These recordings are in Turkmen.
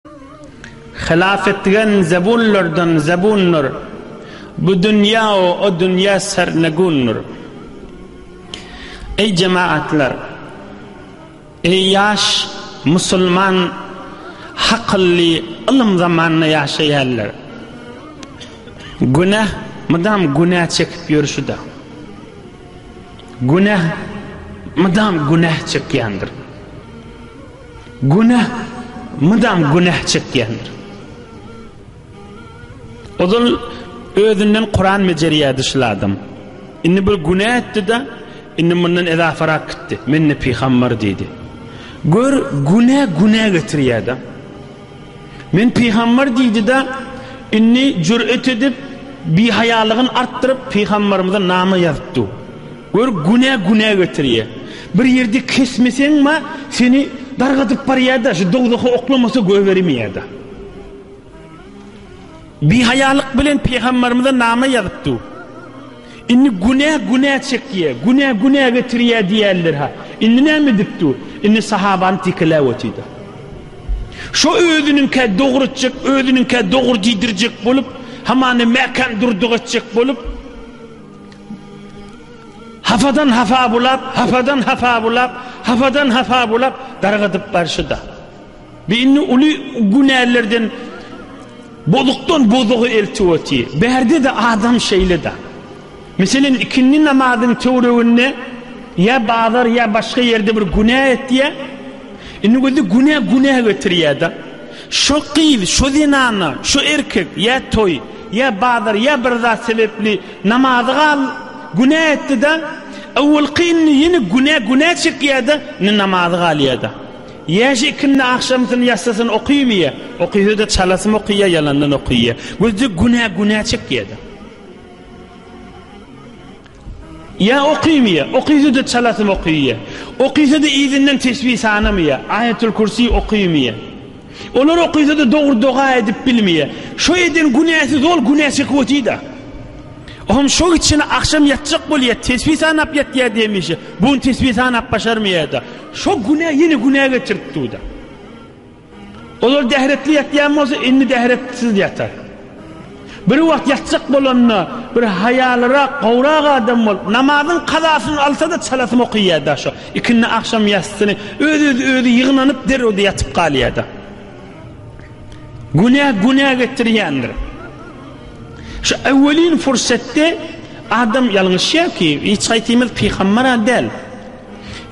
Hylaf etgen zebunlardan zebundyr, Bu dünýä-u o dünýä sernegundyr. Eý jemagatlar! Eý ýaş musulman hakylly ylym zamanynda ýaşaýanlar! Günäh mydam günä çekip ýörşüdir. Günäh mydam günäh çekýändir. Günäh mydam günäh çekýändir. Ozal özünden Kuran bejerýärdi şul adam. Indi bir günä etdi-de, indi mundan ezafarak gitdi. Men-de pygambar diýdi. Gör, günä günä getirýär-de. Men pygambar diýdi-de, indi jür'et edip, bihaýalygyny artdyryp, pygambarymyza nama ýazyp dur. Gör, günä günä getirýär. Bir ýerde kesmeseň-ma, seni dargadyp barýar-da, şu dowzaha oklamasa goýbermeýär-de. Bihaýalyk bilen pygambarymyza nama ýazyp dur. Indi günä günä çekýär, günä günä getirýär diýýärler-ha. Indi näme edip dur? Indi sahabany tekeläp otyr-da. Şo özüniňkä dogry etjek, özüniňkä dogry diýdirjek bolup, hamana mäkäm durdyk etjek bolup, hafadan hafa bulap, hafadan hafa bulap, hafadan hafa bulap, dargadyp barşy-da. Bi indi uly günälerden bozukdan bozugy eltip otyr. Bärde-de adam şeýle-de. Meselem, ikindi namazyň töwereginde ýa bazar ýa başga ýerde bir günä etýär. Indi gözi günä günä getirýär-de. Şo gyz, şo zenana, şo erkek ýa toý, ýa bazar, ýa bir zat sebäpli namazy gal, günä etdi-de, öwwelki indi ýene günä günä çekýär-de, indi namazy galýar-da. Ýa şu ikindi agşamsyny ýassysyny okymy ýa, okysa-da çalasym okyýar, ýalandan okyýar. Gözde günä günä çekýär-de. Ýa okymyýa, okysa-da çalasym okyýa. Okysa-da yzyndan tesbih sanamyýa, Aýatul Kürsi okymyýa. Olar okysa-da dogry doga edip bilmeýä. Şo eden günäsi zol günä çekip otyr-da. Ohm şo içine agşam ýatjak bolýa, tesbih sanap ýatýa diýemişi. Bu gün tesbih sanap başarmaýa-da. Şo günä ýene günä getirip dur-da. Ozal dähretli ýatýan bolsa, indi dähretsiz ýatar. Bir wagt ýatjak bolanda, bir haýalyrak, gowrak adam bolup, namazyň kazasyny alsa-da çalasym okyýar-da şo. Ikindi agşam ýassyny öz-özi özi ýygnanyp derrew-de ýatyp galýar-da. Günä günä getirýändir. Şu öwwelin fursatda adam ýalňyşýar ki, hiç haýsymyz pygamber-ä däl.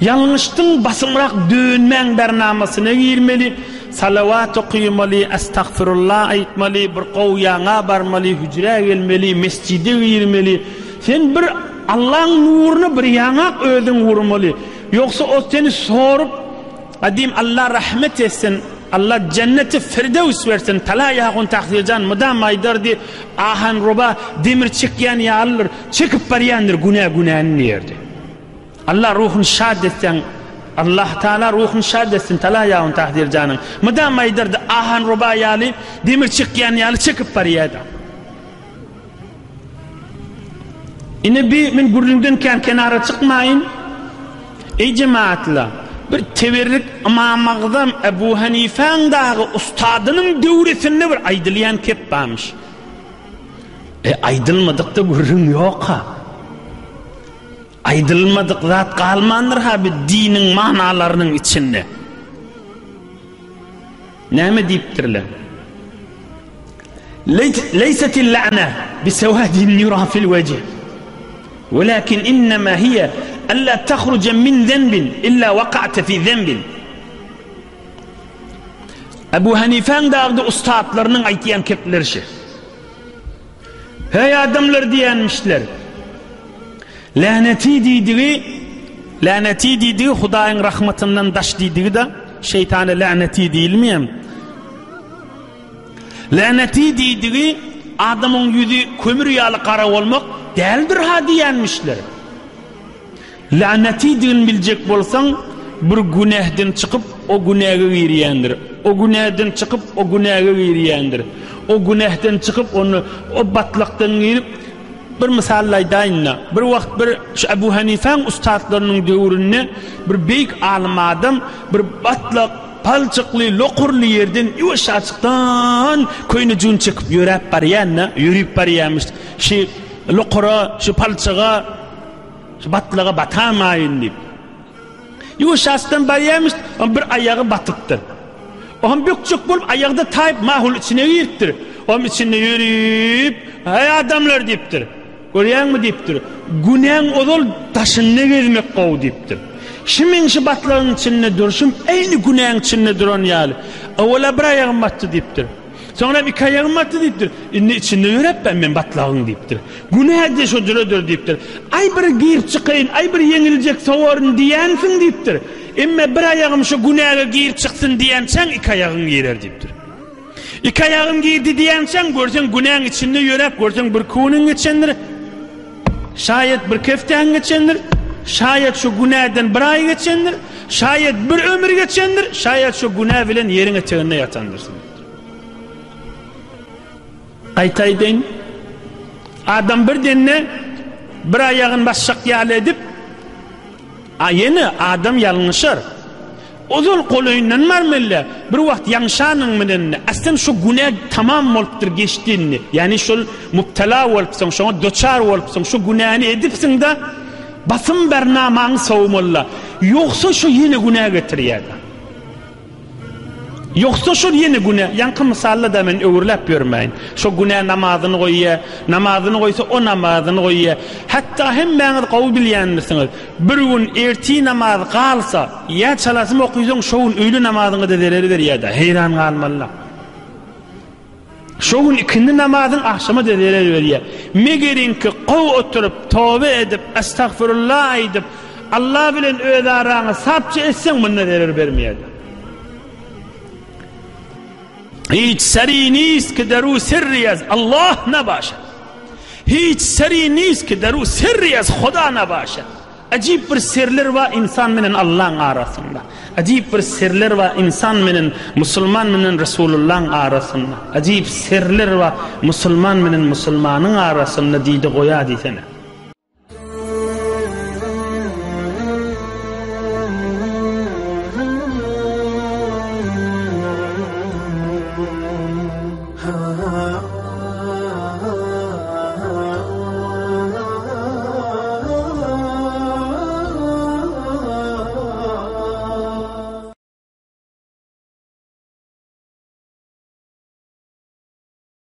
Ýalňyşdyň basymrak dönmäň bernamasyna girmeli, salawat okymaly, estagfirullah aýtmaly, bir gowy ýaňa barmaly, hüjrä gelmeli, mesjide girmeli. Sen bir Allaň nuruny bir ýaňak özüň urmaly. Ýogsa o seni sorup, Gadym Alla rahmet etsin, Alla jenneti firdöws bersin, Talaý ahun Tahsirjan mydam aýdardy, Ahan roba demir çekýän ýalydyr, çekip barýandyr günä günäni diýerdi. Allah ruhuny şat etseň Allah Taala ruhuny şat etsin Talaý ahun Tahdir janyň mydam aýdardy ahan roba ýaly demir çekýän ýaly çekip barýada. Ine bi men gürrüňden kän kenara çykmaýyn. Eý jemaatla bir teberrik Ymam Agzam Ebu Hanifäň dagy ustadynyň döwresinde bir aýdylýan kep barmyş. E aýdylmadykda gürrüň ýok-ha. Aýdylmadyk zat galmandyr-ha bi diniň manalarynyň içinde. Näme diýipdirler? Leýsetil la'ne bi sewadin yura fil wejh. Welakin innema hiye alla tahruja min zenbin illa waqa'te fi zenbin. Ebu Hanifäň dagdy ussatlarynyň aýtýan kepleri şi. Heý adamlar diýenmişler. Läneti diýdigi, läneti diýdigi Hudaýyň rahmatyndan daş diýdigi-de, şeýtana läneti diýilmeýär. Läneti diýdigi adamyň ýüzi kömür ýaly gara bolmak däldir-ha diýenmişler. Länetidigini biljek bolsaň, bir günähden çykyp, o günäge girýändir. O günäden çykyp, o günäge girýändir. O günähden çykyp, onda o batlakdan girip, bir mysal aýdaýyn-da, bir wagt bir şu Ebu Hanifäň ussatlarynyň döwründe bir beýik alym adam bir batlak. Palçykly, lokurly ýerden ýuwaşjaçykdan köýnejigini çekip ýöräp barýan-da, ýörüp barýarmyş. Şi lokura, şu palçyga, şu batlaga batamaýyn diýip. Ýuwaşjaçykdan barýarmyş, oň bir aýagy batypdyr. Oňam bökjek bolup aýagy-da taýyp mahul içine giripdir. Oňam içinde ýörüp, Heý adamlar diýipdir. Görýäňmi diýipdir. Günäň ozal daşynda gezmek gowy diýipdir. Şi meň şu batlagyň içinde durşum eýni günäň içinde duran ýaly. Owala bir aýagym batdy diýipdir. Soňram iki aýagym batdy diýipdir. Indi içinde ýöräpmen men batlagyň diýipdir. Günä-de şo jüredir diýipdir. Aý bir girip çykaýyn, aý bir ýeňiljek sowaryn diýensiň diýipdir. Emme bir aýagym şo günäge girip çyksyn diýençäň iki aýagyň girer diýipdir. Iki aýagym girdi diýençäň görseň günäň içinde ýöräp görseň bir günüň geçendir. Şaýat bir keftäň geçendir. Şaýat şo günäden bir aý geçendir. Şaýat bir ömür geçendir. Şaýat şo günä bilen ýeriň eteginde ýatandyrsyň. Gaýta aýdaýyn. Adam bir dende bir aýagyny basjak ýaly edip, a ýene adam ýalňyşar. Ozal golaýyndan barmaly, bir wagt ýaňşanyň bilen, aslem şo günä tamam bolupdyr, geçdi indi. Ýagny şol mubtala bolupsyň, şoňa doçar bolupsyň, şo günäni edipsiň-de, basym bernamaňy sowmaly. Ýogsa şo ýene günä getirýär-de. Ýogsa şol ýene günä, ýaňky mysalda-da men öwürläp ýörmäýin. Şo günä namazyny goýýa, namazyny goýsa o namazyny goýýa. Hatda hemmäňiz gowy bilýändirsiňiz. Bir gün ertir namaz galsa, ýa çalasym okysaň şo gün öýle namazyňa-da zerer berýä-dä, heýran galmaly-da. Şo gün ikindi namazyň agşama-da zerer berýä. Megeriňki gowy oturyp, toba edip, estagfirullah aýdyp, Allah bilen öz araňy sapça etseň munda zerer bermeýär-de. Hiç seri nist ki deru sirri ez Allah nabaşad. Hiç seri nist ki deru sirri ez Huda nabaşad. Ajyp bir sirler bar insan menen Allaň arasynda. Ajyp bir sirler bar insan menen musulman menen Resulullaň arasynda. Ajyp sirler bar musulman menen musulmanyň arasynda diýdi goýa diýsene.